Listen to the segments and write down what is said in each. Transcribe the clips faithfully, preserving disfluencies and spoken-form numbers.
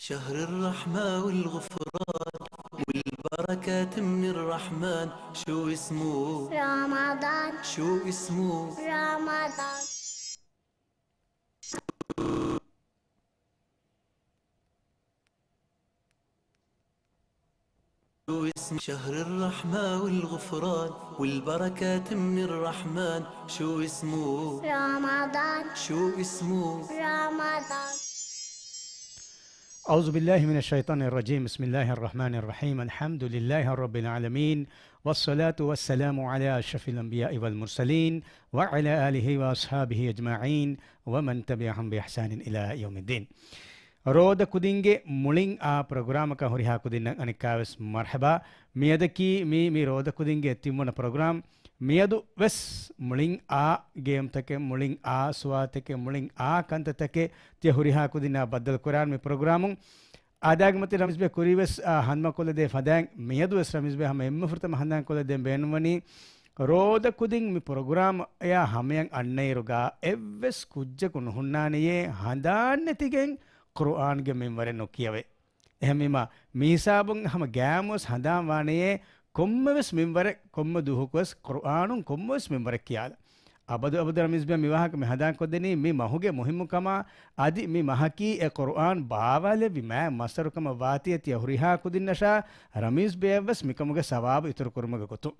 شهر الرحمة والغفران والبركات من الرحمن. شو اسمه؟ رمضان. شو اسمه؟ رمضان. شو اسم شهر الرحمة والغفران والبركات من الرحمن؟ شو اسمه؟ رمضان. شو اسمه؟ رمضان. أعوذ بالله من الشيطان الرجيم. بسم الله الرحمن الرحيم. الحمد لله رب العالمين. والصلاة والسلام على أشرف الأنبياء والمرسلين وعلى آله وأصحابه أجمعين ومن تبعهم بإحسان إلى يوم الدين. ރޯދަ ކުދިންގެ މުޅިން އާ ޕްރޮގްރާމަކަށް ހުރިހާ ކުދިންނަށް އަނެއްކާވެސް މަރްޙަބާ. މިއަދަކީ މި، މި ރޯދަ ކުދިންގެ ތިންވަނަ ޕްރޮގްރާމް. މިއަދު ވެސް މުޅިން އާ ގޭމްތަކެއް، މުޅިން އާ ސުވާލުތަކެއް، މުޅިން އާ ކަންތައްތަކެއް ތިޔަ ހުރިހާ ކުދިންނާ ބައްދަލުކުރާން މި ޕްރޮގްރާމުން. އާދައިގެ މަތިން ރަމީޒްބެ ކުރީވެސް، އާ، ހަނދާންކޮށްލަދޭ ފަދައިން މިއަދުވެސް ރަމީޒްބެ ހަމަ އެންމެ ފުރަތަމަ ހަނދާންކޮށްލަދޭން ބޭނުންވަނީ، ރޯދަ ކުދިން މި ޕްރޮގްރާމް އެޔާ ހަމަޔަށް އަންނައިރުގަ އެއްވެސް ކުއްޖަކު ނުހުންނާނެޔޭ ހަނދާން ނެތިގެން ޤުރުއާންގެ މިންވަރެއް ނުކިޔަވޭ. އެހެންވީމަ، މި ހިސާބުން ހަމަ ގައިމުވެސް ހަނދާން ވާނެޔޭ، ކޮންމެވެސް މިންވަރެއް، ކޮންމެ ދުވަހަކުވެސް ޤުރުއާނުން ކޮންމެވެސް މިންވަރެއް ކިޔާލަ. އަބަދު އަބަދު ރަމީޒްބެ މި ވާހަކަ މި ހަނދާންކޮށްދެނީ މި މަހުގެ މުހިއްމުކަމާ، އަދި މި މަހަކީ އެ ޤުރުއާން ބާވާލެއްވި މާތް މައްސަރުކަމަށް ވާތީ ތިޔަ ހުރިހާ ކުދިންނަށާ ރަމީޒްބެއަށްވެސް މިކަމުގެ ސަވާބު އިތުރުކުރުމުގެ ގޮތުން.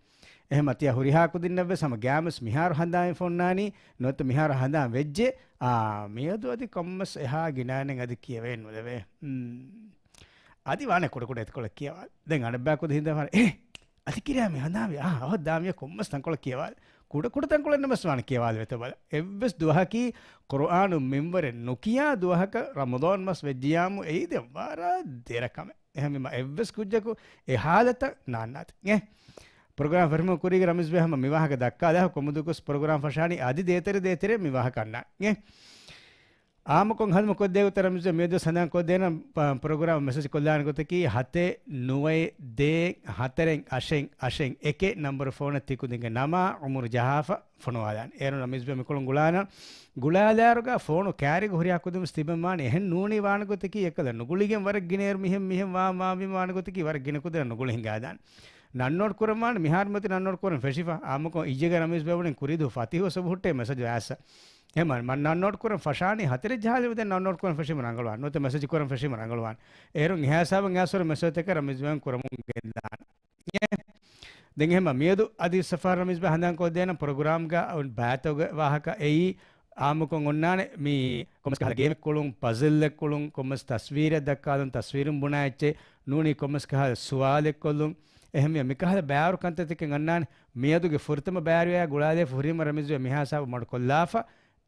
އެހެމަ ތިޔަ ހުރިހާ ކުދިންނަށްވެސް ހަމަ ގައިމުވެސް މިހާރު ހަނދާންވެފަ އޮންނާނީ، ނުވަތަ މިހާރު ހަނދާން ވެއްޖެ، އާ، މިއަދު އަދި ކޮންމެސް އެހާ ގިނައިނެއް އަދި ކިޔެވޭން ނުލެވޭ. މް. އަދި ވާނެ ކުޑަކުޑަ އެތިކޮޅެއް ކިޔަވާ. ދެން އަނެއްބާ ކުދި ހިނދާ ފަރ، އޭ، އަދި ކިރިޔާ މި ހަނދާންވި، އާ، އަވަށް ދާމިޔަ ކޮންމެސް ތަންކޮޅެއް ކިޔަވާ. ކުޑަކުޑަ ތަންކޮޅެއް ނަމަސް ވާނެ ކިޔަވާލެވޭތޯ ބަލަ. އެއްވެސް ދުވަހަކީ ޤުރުއާނު މިންވަރެއް ނުކިޔާ ދުވަހަކަށް ރަމަޟާން މަސް ވެއްޖިޔާމު އެއީ ދެން ވަރަށް ދެރަ ކަމެއް. އެހެންވީމަ އެއްވެސް ކުއްޖަކު އެ ހާލަތަށް ނާންނާތި. އޭ. ޕްރޮގްރާމް ފަށުމުގެ ކުރީގަ ރަމީޒްބެ ހަމަ މި ވާހަކަ ދައްކާލާ ކޮންމެ ދުވަހަކުވެސް ޕްރޮގްރާމް ފަށާނީ އަދި ދޭތެރެ ދޭތެރެ މި ވާހަކަ އަންނާނެ. އާއްމުކޮށް ހަނދުމަކޮށްދޭ ގޮތަށް ރަމީޒްބެ މިއަދު ހަނދާންކޮށްދޭނަން ޕް-، ޕްރޮގްރާމް މެސެޖް ކޮށްލާނެ ގޮތަކީ ހަތެއް ނުވައެއް ދޭއް ހަތަރެއް އަށެއް އަށެއް އެކެއް ނަންބަރު ފޯނަށް ތި ކުދިންގެ ނަމާ އުމުރު ޖަހާފަ ފޮނުވާލާނެ. އޭރުން ރަމީޒްބެ މިކޮޅުން ގުޅާނަން. ގުޅާލާއިރުގަ ފޯނު ކާރިގަ ހުރިހާ ކުދިންވެސް ތިބެން ވާނެ. އެހެން ނޫނީ ވާނެ ގޮތަކީ އެކަލަ ނުގުޅިގެން ވަރަށް ގިނައިރު މިހެން މިހެން ވާ ވާ ވީމަ ވާނެ ގޮތަކީ ވަރަށް ގިނަ ކުދިންނަށް ނުގުޅި ހިނގާދާނެ. ނަން ނޯޓް ކުރަން ވާނެ މިހާރު މިއޮތީ ނަން ނޯޓް ކުރަން ފެށިފަ. އާއްމުކޮށް އިއްޔެގަ ރަމީޒްބެ ބުނިން ކުރީދު ފަތިހު އޮށޯ ހުއްޓޭ މެސެޖް އައިސް. އެހެން މަ-، މަ-، ނަން ނޯޓް ކުރަން ފަށާނީ ހަތަރެއް ޖަހާލެވި ދެން ނަން ނޯޓް ކުރަން ފެށީމަ ރަނގަޅުވާނެ. ނުވަތަ މެސެޖް ކުރަން ފެށީމަ ރަނގަޅުވާނެ. އޭރުން އެހާ ހިސާބުން އެހާ ސޮރު މެސެޖްތަކަށް ރަމީޒްބެ ކުރަމުން ގެންދާނެ. ދެން އެހެންމަ މިއަދު އަދި ސަފާރް ރަމީޒްބެ ހަނދާން ކޮށްދޭނަން ޕްރޮގްރާމްގަ ބައިތަކުގެ ވާހަކަ އެއީ އާއްމުކޮށް އޮންނާނެ މި ކޮންމެސް ކަހަލަ ގޭމެއް ކުޅުން، ޕަޒަލްއެއް ކުޅުން، ކޮންމެސް ތަސްވީރެއް ދައްކާލުން، ތަސްވީރުން ބުނާ އެއްޗެއް ނޫނީ ކޮންމެސް ކަހަލަ ސުވާލެއް ކޮށްލުން. އެހެންވެ މިކަހަލަ ބައިވަރު ކަންތައްތަކެއް އަންނާނެ. މިއަދުގެ ފުރަތަމަ ބައިވެރިވެ ގުޅާލައިފަ ހުރީމަ ރަމީޒްބެ މިހާ ހިސާބަށް މަޑު ކޮށްލާފަ،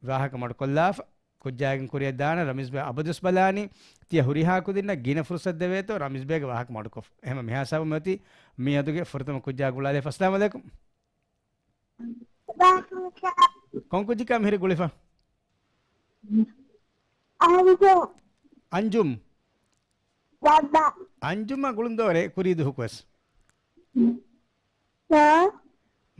ވާހަކަ މަޑު ކޮށްލާފަ، ކުއްޖާގެން ކުރިއަށް ދާނަން. ރަމީޒްބެ އަބަދުވެސް ބަލާނީ ތިޔަ ހުރިހާ ކުދިންނަށް ގިނަ ފުރުސަތު ދެވޭތޯ ރަމީޒްބެގެ ވާހަކަ މަޑުކޮށް. އެހެންމަ މިހާ ހިސާބަށް މިއޮތީ މިއަދުގެ ފުރަތަމަ ކުއްޖާ ގުޅާލައިފަ. އައްސަލާމު ޢަލައިކުމް. ކޮން ކުއްޖެއްކާ މިހިރީ ގުޅިފަ؟ އަންޖުމް. އަންޖުމް. ބައްބަ. އަންޖުމާ ގުޅުން ދޯރޭ ކުރީ ދުހުކުވެސް. ހާ؟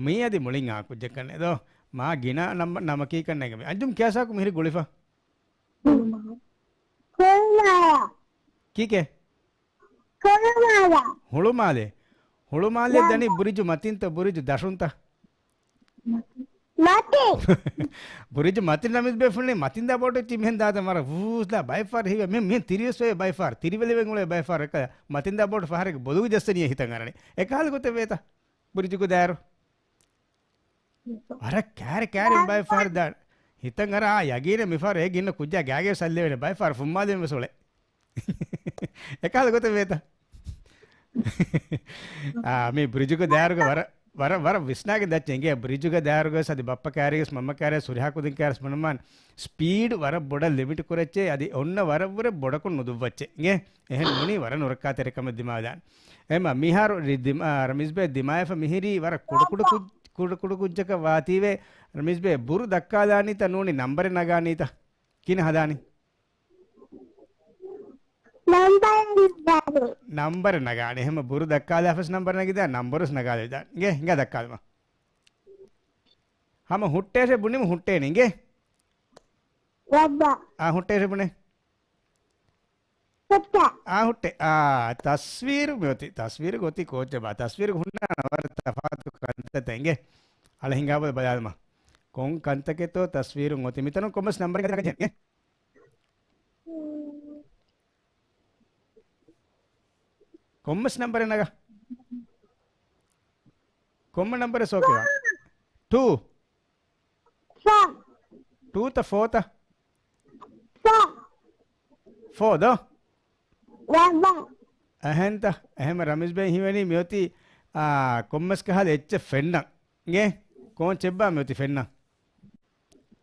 މީ އަދި މުޅިން އާ ކުއްޖެއްކަންނޭ ދޯ. މާ ގިނަ ނަމް-، ނަމަކީ ކަންނޭނގެ މި. އަންޖުމް ކިޔާ ހިސާބަކު މިހިރީ ގުޅިފަ. ކޮޅުމާލެ. ކީކޭ؟ ކޮޅުމާލެ. ހުޅުމާލެ. ހުޅުމާލެ ޔާ. ދަނީ ބުރިޖު މަތިންތަ ބުރިޖު ދަށުންތަ؟ މަތި. ބުރިޖު މަތިން ރަމީޒްބެ ފުންނީ މަތިންދާ ބޯޓު އެއްޗި މިހެން ދާދަ މަރ ވޫސްލާ ބައިފާރ ހީވެ. މި-، މިހެން ތިރިވެސް ވޭ ބައިފާރ. ތިރިވެލެވެން އުޅޭ ބައިފާރ އެކަ މަތިންދާ ބޯޓު ފަހަރެއްގެ ބޮލުގެ ޖައްސަނީ ހިތަށް އަރަނީ. އެކަހަލަ ގޮތެއް ވޭތަ؟ ބުރިޖުގަ ދާއިރު. ވަރަށް ކާރި ކާރިން ބައިފާރ ދާން. ހިތަށް އަރާ ޔަގީނެއް މިފާރު އޭ ގިނަ ކުއްޖާ ގާގެ ސައްލެވެނެ ބައިފާރ ފުންމާލެ ވެސް އުޅޭ. އެކަހަލަ ގޮތެއް ވޭތަ؟ އާ، މި ބުރިޖުގަ ދާއިރުގަ ވަރަށް، ވަރަށް، ވަރަށް ވިސްނާގެން ދައްޗެ އިނގޭ. ބުރިޖުގަ ދާއިރުގަ ވެސް އަދި ބައްޕަ ކާރިގަސް މަންމަ ކާރިގަސް ހުރިހާ ކުދިން ކާރިގަސް މަނުމާން ސްޕީޑް ވަރަށް ބޮޑަށް ލިމިޓް ކުރައްޗޭ އަދި އޮންނަ ވަރަށްވުރެ ބޮޑަކުން ނުދުއްވައްޗޭ އިނގޭ. އެހެން ނޫނީ ވަރަށް ނުރައްކާތެރި ކަމެއް ދިމާލާން. އެމަ މިހާރު ރި-، ދިމާ-، ރަމީޒްބެ ދިމާވެފަ މިހިރީ ވަރަށް ކުޑަކުޑަ ކުއް-، ކުޑަކުޑަ ކުއްޖަކަށް ވާތީވެ. ރަމީޒްބެ ބުރު ދައްކާލާނީތަ ނޫނީ ނަންބަރެއް ނަގާނީތަ؟ ކިހިނެއް ހަދާނީ؟ ނަންބަރެއް ނަގާނީ. ނަންބަރެއް ނަގާނީ. އެހެންމަ ބުރު ދައްކާލާފަސް ނަންބަރެއް ނަގިދާ، ނަންބަރުސް ނަގާލެވިދާނެ. އިނގޭ، ހިނގާ ދައްކާލަމާ. ހަމަ ހުއްޓޭށޭ ބުނީމަ ހުއްޓޭނީ. އިނގޭ؟ އާ، ހުއްޓޭށޭ ބުނޭ. ހުއްޓެ. އާ، ހުއްޓެ. އާ، ތަސްވީރު މިއޮތީ. ތަސްވީރު ގޮތީ ކޯއްޗެއްބާ؟ ތަސްވީރު ހުންނާނެ ވަރަށް ތަފާތު ކަންތައްތައް އިނގޭ. އަޅެ ހިނގާބަލަ ބަލާލަމާ. ކޮން ކަންތަކެއްތޯ ތަސްވީރުން އޮތީ. މިތަނުން ކޮންމެސް ނަމްބަރެއް ނަގަން ޖެހޭ. ކޮންމެސް ނަމްބަރެއް ނަގާ. ކޮންމެ ނަމްބަރެއް ސޯކިވާ؟ ޓޫ. ފޯ. ޓޫތަ ފޯތަ؟ ފޯ. ފޯ ދޯ؟ ރައްބާ. އެހެންތަ؟ އެހެންމަ ރަމީޒް ބެ ހީވަނީ މިއޮތީ، އާ، ކޮންމެސް ކަހަލަ އެއްޗެއް ފެންނަން. އިނގޭ؟ ކޯންޗެއްބާ މިއޮތީ ފެންނަން؟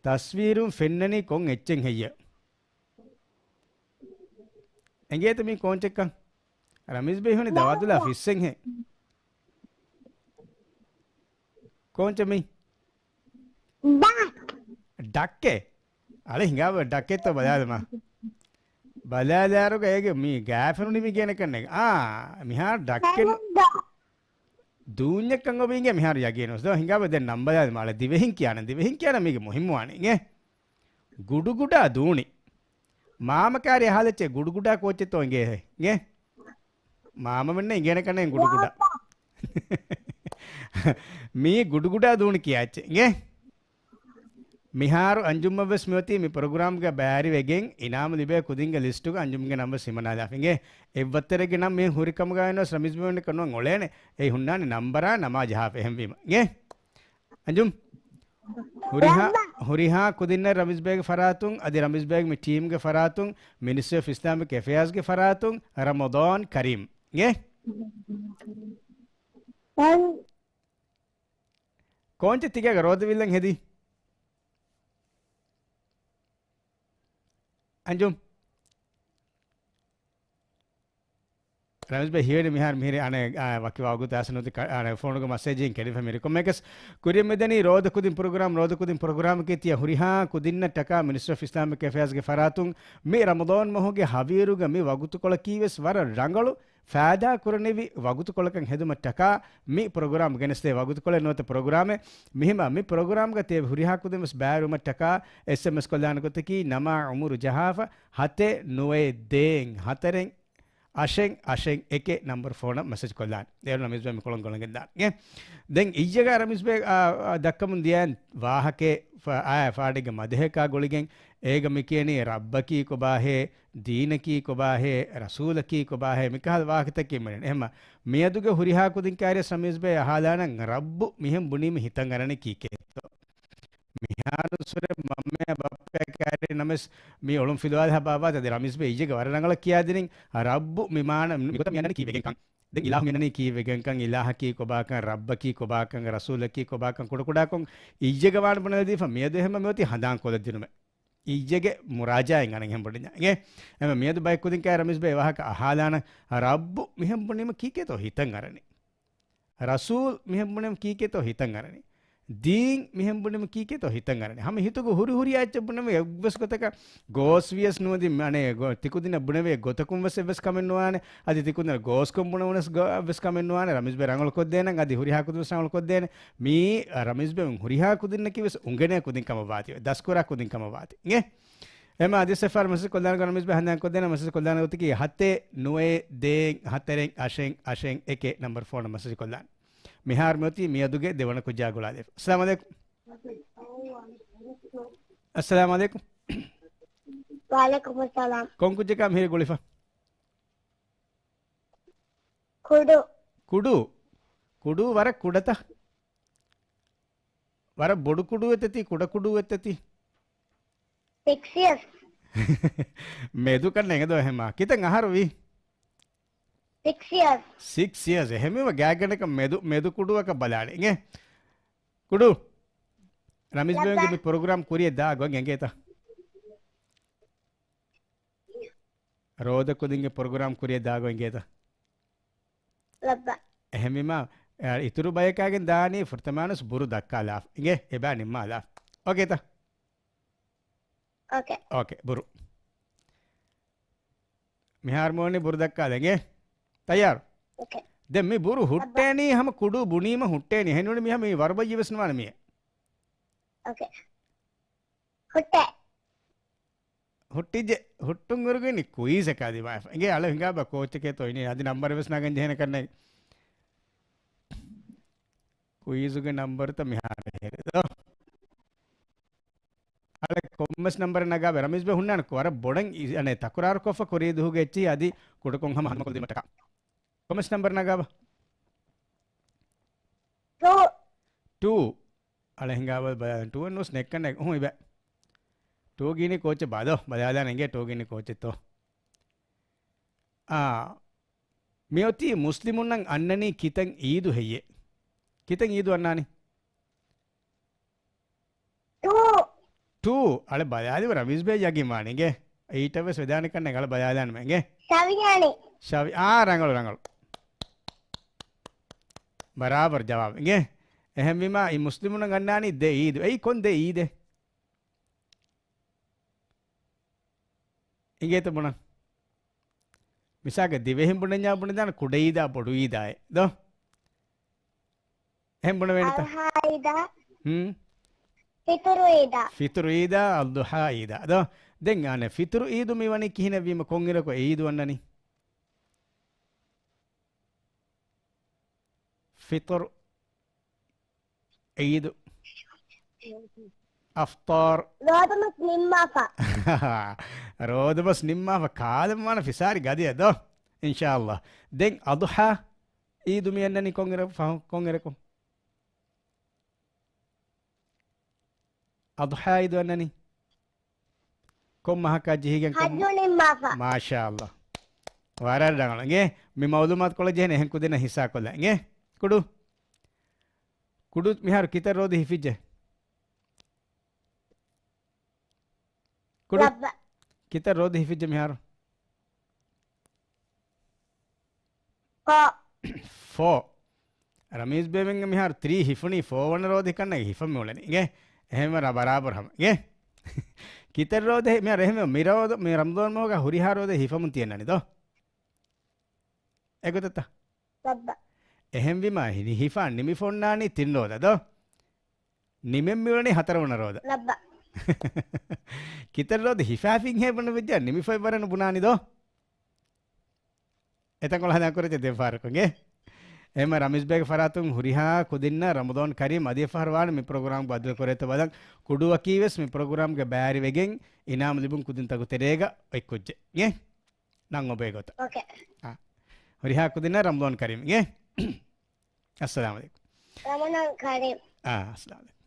ތަސްވީރުން ފެންނަނީ ކޮން އެއްޗެއް ހެއްޔޭ؟ އެނގޭތަ މީ ކޯންޗެއްކަން؟ ރަމީޒް ބެ ހީވަނީ ދަވާދުލާ ފިއްސެންހޭ. ކޯންޗެއް މީ؟ ޑަކް. ޑައްކެއް؟ އަޅެ ހިނގާބަ ޑަކެއްތޯ ބަލާލަމާ. ބަލާލާރުގަ އޭގެ މީ ގާފަރުނި މި ގޭނެ ކަންނޭ. އާ، މިހާރު ޑަކެއް ނު-، ދޫންޏެއްކަން އޮވީގެ މިހާރު ޔަގީނު. ދޯ ހިނގާބަ ދެން ނަން ބަލާލަމާ. އަޅެ ދިވެހިން ކިޔާނަން، ދިވެހިން ކިޔާނަން މީގެ މުހިއްމުވާނީ އިނގޭ. ގުޑުގުޑާ ދޫނި. މާމަ ކާރި އަހާލައްޗޭ ގުޑުގުޑާ ކޯއްޗެއްތޯ އިނގޭހޭ؟ އިނގޭ؟ މާމަމެންނަށް އިނގޭނެ ކަންނޭނގެ ގުޑުގުޑާ. މީ ގުޑުގުޑާ ދޫނި ކިޔާ އެއްޗެއް. އިނގޭ؟ މިހާރު އަންޖުމަށްވެސް މިއޮތީ މި ޕްރޮގްރާމްގަ ބައިވެރިވެގެން އިނާމު ލިބޭ ކުދިންގެ ލިސްޓުގަ އަންޖުމްގެ ނަން ވެސް ހިމަނާލާފަ. އިނގޭ؟ އެއްވައްތަރެއްގެ ނަން މިހެން ހުރި ކަމުގަ އިންނަ ރަމީޒް ބެ ނުވަން ނުއޮޅޭނެ. އެއީ ހުންނާނެ ނަންބަރާ ނަމާ ޖަހާފަ އެހެންވީމަ. އިނގޭ؟ އަންޖުމް. ހުރިހާ، ހުރިހާ ކުދިންނަށް ރަމީޒް ބޭގެ ފަރާތުން، އަދި ރަމީޒް ބޭގެ މި ޓީމްގެ ފަރާތުން، މިނިސްޓްރީ އޮފް އިސްލާމިކް އެފެއާޒްގެ ފަރާތުން، ރަމަޟާން ކަރީމް. އިނގޭ؟ ކޯންޗެއް ތިގޭގަ ރޯދަ ވިއްލަން ހެދީ؟ އަންޖުމް. ރަމީޒް ބެ ހީވަނީ މިހާރު މިހިރީ އަނެއް، އާ، ވަކި ވަގުތު އަސް ނުދި ކަ-، އަނެއް ފޯނުގަ މަސޭޖްއިން ކެޑިފަ މިރި ކޮމެކަސް ކުރިއަށް މިދަނީ ރޯދަ ކުދިން ޕްރޮގްރާމް، ރޯދަ ކުދިން ޕްރޮގްރާމަކީ ތިޔަ ހުރިހާ ކުދިންނަށްޓަކާ މިނިސްޓްރީ އޮފް އިސްލާމިކް އެފެއާޒްގެ ފަރާތުން މި ރަމަޟާން މަހުގެ ހަވީރުގަ މި ވަގުތުކޮޅަކީ ވެސް ވަރަށް ރަނގަޅު ފައިދާ ކުރަނިވި ވަގުތުކޮޅަކަށް ހެދުމަށްޓަކާ މި ޕްރޮގްރާމް ގެނެސްދޭ ވަގުތުކޮޅެއް ނުވަތަ ޕްރޮގްރާމެއް. މިހިމަ މި ޕްރޮގްރާމްގަ ތިޔަ ހުރިހާ ކުދިން ވެސް ބައިވެރިވުމަށްޓަކާ އެސްއެމްއެސް ކޮށްލާނެ ގޮތަކީ ނަމާ އުމުރު ޖަހާފަ ހަތެއް ނުވައެއް ދޭއް ހަތަރެއް އަށެއް އަށެއް އެކެއް ނަންބަރު ފޯނަށް މެސެޖް ކޮށްލާނެ. އޭރު ރަމީޒް ބެ މިކޮޅުން ގޮޅަން ގެންދާނެ. ދެން އިއްޔެގަ ރަމީޒް ބެ، އާ، އާ، ދައްކަމުން ދިޔައިން ވާހަކައެއް ފަ-، އާޔަ ފާޑެއްގެ މަދަހަކާ ގުޅިގެން އޭގަ މި ކިޔަނީ ރައްބަކީ ކޮބާހޭ، ދީނަކީ ކޮބާހޭ، ރަސޫލަކީ ކޮބާހޭ، މިކަހަލަ ވާހަކަތަކެއް މިނެން. އެހެންމަ މިއަދުގެ ހުރިހާ ކުދިން ކާރިޔަސް ރަމީޒް ބެ އަހާލާނަން ރައްބު މިހެން ބުނީމަ ހިތަށް އަރަނީ ކީކޭތޯ؟ މިހާރު ސުރެ މަންމަޔާ ބައްޕަޔާ ކާރި ނަމަސް މި އޮޅުން ފިލުވާލި ހަބާވާތަ އަދި ރަމީޒް ބެ އިއްޔެގެ ވަރަށް ރަނގަޅަށް ކިޔާދިނިން ރައްބު މި މާނަ މިގޮތަށް މި އަންނަނީ ކީއްވެގެންކަން. ދެން އިލާހު މި އަންނަނީ ކީއްވެގެންކަން، އިލާހަކީ ކޮބާކަން، ރައްބަކީ ކޮބާކަން، ރަސޫލަކީ ކޮބާކަން ކުޑަކުޑާކޮށް އިއްޔެގެ ވާން ބުނެލަދީފަ މިއަދު އެހެންމަ މިއޮތީ ހަނދާން ކޮލަށް ދިނުމެއް. އިއްޔެގެ މުރާޖާއިން އަނެއް އެހެން ބުނިންޏާ. އިނގޭ؟ އެމަ މިއަދު ބައެއް ކުދިން ކާ ރަމީޒް ބެ ވާހަކަ އަހާލާނަ ރައްބު މިހެން ބުނީމަ ކީކޭތޯ ހިތަށް އަރަނީ. ރަސޫލް މިހެން ބުނީމަ ކީކޭތޯ ހިތަށް އަރަނީ. ދީން މިހެން ބުނީމަ ކީކޭތޯ ހިތަށް އަރަނީ. ހަމަ ހިތުގަ ހުރި ހުރި އެއްޗެއް ބުނެވޭ އެއްވެސް ގޮތަކަށް ގޯސް ވިޔަސް ނުވަދި އަނެއް ގޮ-، ތިކުދިންނަށް ބުނެވޭ ގޮތަކުން ވެސް އެއްވެސް ކަމެއް ނުވާނެ. އަދި ތިކުދިންނަށް ގޯސްކޮށް ބުނެވުނަސް ގޮ-، އެއްވެސް ކަމެއް ނުވާނެ. ރަމީޒް ބެ ރަނގަޅު ކޮށްދޭނަން އަދި ހުރިހާ ކުދިން ވެސް ރަނގަޅު ކޮށްދޭނެ. މީ ރަމީޒް ބެ ހުރިހާ ކުދިންނަކީ ވެސް އުނގެނޭ ކުދިން ކަމަށް ވާތީ. ދަސްކުރާ ކުދިން ކަމަށް ވާތީ. އިނގޭ؟ އެމަ އަދި ސެފާރް މެސެޖް ކޮށްލާނެ ގޮތަށް ރަމީޒް ބެ ހަނދާން ކޮށްދޭނަ މެސެޖް ކޮށްލާނެ ގޮތަކީ ހަތެއް ނުވައެއް ދޭއް ހަތަރެއް އަށެއް އަށެއް އެކެއް ނަންބަރު ފޯނަށް މެސެޖް ކޮށްލާނެ. މިހާރު މިއޮތީ މިއަދުގެ ދެވަނަ ކުއްޖާ ގުޅާލި. އައްސަލާމު އަލައިކުމް. އައްސަލާމު އަލައިކުމް. ވަޢަލައިކުމުއްސަލާމް. ކޮން ކުއްޖަކާ މިހިރީ ގުޅިފަ؟ ކުޑު. ކުޑު. ކުޑު ވަރަށް ކުޑަތަ؟ ވަރަށް ބޮޑު ކުޑޫ އެއްތަ ތީ، ކުޑަ ކުޑޫ އެއްތަ ތީ؟ ސިކްސް އިޔާސް. މެދު ކަންނޭނގެ ދޯ އެހެމާ. ކިތައް އަހަރު ވީ؟ ސިކްސް އިޔާސް. ސިކްސް އިޔާސް. އެހެމީމަ ގާތްގަނޑަކަށް މެދު، މެދު ކުޑޫއަކަށް ބަލާނެ. އިނގޭ؟ ކުޑޫ. ރަމީޒް ބެގުގެ ލައްބަ. މި ޕްރޮގްރާމް ކުރިއަށް ދާ ގޮތް އެނގޭތަ؟ ރޯދަ ކުދިންގެ ޕްރޮގްރާމް ކުރިއަށް ދާ ގޮތް އެނގޭތަ؟ ލައްބަ. އެހެންވީމާ، އެ، އިތުރު ބަޔަކާގެން ދާނީ ފުރަތަމަވާނަސް ބުރު ދައްކާލާފަ. އިނގޭ، އެބަ ނިންމާލާފަ. އޯކޭތަ؟ އޯކޭ. އޯކޭ، ބުރު. މިހާރު މޯނި ބުރު ދައްކާލަ އިނގޭ. ތައްޔާރު؟ އޯކޭ. ދެން މި ބުރު ލައްބަ. ހުއްޓޭނީ ހަމަ ކުޑޫ ބުނީމަ ހުއްޓޭނީ. އެހެންނޫނީ މިހާ މި ވަރުބައްޔެއް ވެސް ނުވާނެ މިއެ. އޯކޭ. ހުއްޓޭ. ހުއްޓިއްޖެ. ހުއްޓުން އިރުގައި ކުއީޒަކާ ދިމާވެފަ. އިނގޭ އަޅެ ހިނގާބަ ކޯޗެކޭތޯ އިނީ އަދި ނަންބަރެއް ވެސް ނަގަން ޖެހޭނެ ކަންނޭނގެ. ކުއީޒުގެ ނަންބަރުތައް މިހާރު ހެރެ ދޯ. އަޅެ ކޮންމެސް ނަންބަރެއް ނަގާބަ ރަމީޒް ބޭ ހުންނާނެ ވަރަށް ބޮޑަށް އި-، އަނެ ތަކުރާރު ކޮށްފަ ކުރީ ދުހުގެ އެއްޗިހި އަދި ކުޑަކޮށް ހަމަ ހަނދުމަކޮށްލުމަށްޓަކާ. ކޮންމެސް ނަންބަރެއް ނަގާބަ؟ ޓޫ. ޓޫ. އަޅެ ހިނގާބަ ބަ-، ޓޫ އެއް ނޫސް ނެއްކަންނެ ހުން އިބެ. ޓޫ ގީނީ ކޯޗެއް ބާދޯ. ބަލާލާނެ އިނގޭ ޓޫ ގީނީ ކޯޗެއްތޯ. އާ. މިއޮތީ މުސްލިމުންނަށް އަންނަނީ ކިތަން އީދު ހެއްޔޭ؟ ކިތަން އީދު އަންނާނީ؟ ޓޫ. އަޅެ ބަލާލި ރަމީޒް ބޭ ޔަގީން ވާނެ އިނގޭ. އެއީޓަށް ވެސް ވެދާނެ ކަންނޭނގެ އަޅެ ބަލާލާނަމޭ އިނގޭ. ޝަވިޔާނި. ޝަވި-، އާ، ރަނގަޅު، ރަނގަޅު. ބަރާބަރު ޖަވާބު އިނގޭ. އެހެންވީމާ އި މުސްލިމުންނަށް އަންނާނީ ދެ އީދު. އެއީ ކޮން ދެ އީދެއް؟ އިނގޭތަ ބުނަން. މިސާލަކަށް ދިވެހިން ބުނަންޏާ ބުނެދާނެ ކުޑަ އީދާ ބޮޑު އީދާއޭ ދޯ؟ އެހެން ބުނެވޭނެތަ؟ އަޟްޙާ އީދާ. ހުން. ފިޠުރު އީދާ. ފިޠުރު އީދާ، އަޟްޙާ އީދާ ދޯ؟ ދެން އަނެއް ފިޠުރު އީދު މި ވަނީ ކިހިނެއްވީމަ ކޮންއިރަކު އެ އީދު އަންނަނީ؟ ފިޠުރު އީދު. އަފްޠާރު. ރޯދަމަސް ނިންމާފަ. ރޯދަމަސް ނިންމާފަ ކާލަމާނަ ފިސާރި ގަދިއަށް ދޯ؟ އިންޝާﷲ. ދެން އަޟްޙާ އީދު މި އަންނަނީ ކޮންއިރަ-، ފަހު-، ކޮންއިރަކު؟ އަޟްޙާ އީދު އަންނަނީ ކޮން މަހަކާ ޖެހިގެން ކޮން ހައްޖު ނިންމާފަ. މާޝާﷲ. ވަރަށް ރަނގަޅު. އިނގޭ މި މައުލޫމާތު ކޮޅަށް ޖެހޭނެ އެހެން ކުދިންނަށް ހިއްސާ ކޮށްލާ. އިނގޭ ކުޑު. ކުޑު މިހާރު ކިތައް ރޯދަ ހިފިއްޖެ؟ ކުޑު. ލައްބަ. ކިތައް ރޯދަ ހިފިއްޖެ މިހާރު؟ ފޯ. ފޯ. ރަމީޒް ބޭމެންގެ މިހާރު ތްރީ ހިފުނީ ފޯ ވަނަ ރޯދަ ކަންނޭނގެ ހިފަން މި އުޅެނީ. އިނގޭ؟ އެހެންވެ ރަ-، ބަރާބަރު ހަމަ. އިނގޭ؟ ކިތައް ރޯދަ ހި-، މިހާރު އެހެންވެ މި ރޯދަ، މި ރަމަޟާން މަހުގަ ހުރިހާ ރޯދަ ހިފަމުން ތިއަންނަނީ ދޯ؟ އެގޮތަށްތަ؟ ލައްބަ. އެހެންވީމާ ހި-، ހިފާ ނިމިފަ އޮންނާނީ ތިން ރޯދަ ދޯ؟ ނިމެން މިއުޅެނީ ހަތަރު ވަނަ ރޯދަ. ލައްބަ. ކިތައް ރޯދަ ހިފާފިން ހޭ ބުނެ ވެއްޖާ ނިމިފައި ވަރަނު ބުނާނީ ދޯ؟ އެތަންކޮޅ ހަނދާން ކުރެއްޖެ ދެފަހަރަކުން އިނގޭ. އެހެންމަ ރަމީޒް ބޭގެ ފަރާތުން ހުރިހާ ކުދިންނަށް ރަމަޟާން ކަރީމް. އަދިވެފަހަރު ވާނެ މި ޕްރޮގްރާމް ބައްދަލު ކުރޭތޯ ބަލަން. ކުޑުއަކީ ވެސް މި ޕްރޮގްރާމްގެ ބައިވެރިވެގެން އިނާމު ލިބުން ކުދިންތަކު ތެރޭގަ އޮތްކުއްޖެއް އިނގޭ. ނަން އޮބޭ ގޮތަށް. އޯކޭ. އާ. ހުރިހާ ކުދިންނަށް ރަމަޟާން ކަރީމް އިނގޭ. އައްސަލާމު ޢަލައިކުމް. ރަމަޟާން ކަރީމް. އާ، އައްސަލާމު ޢަލައިކުމް.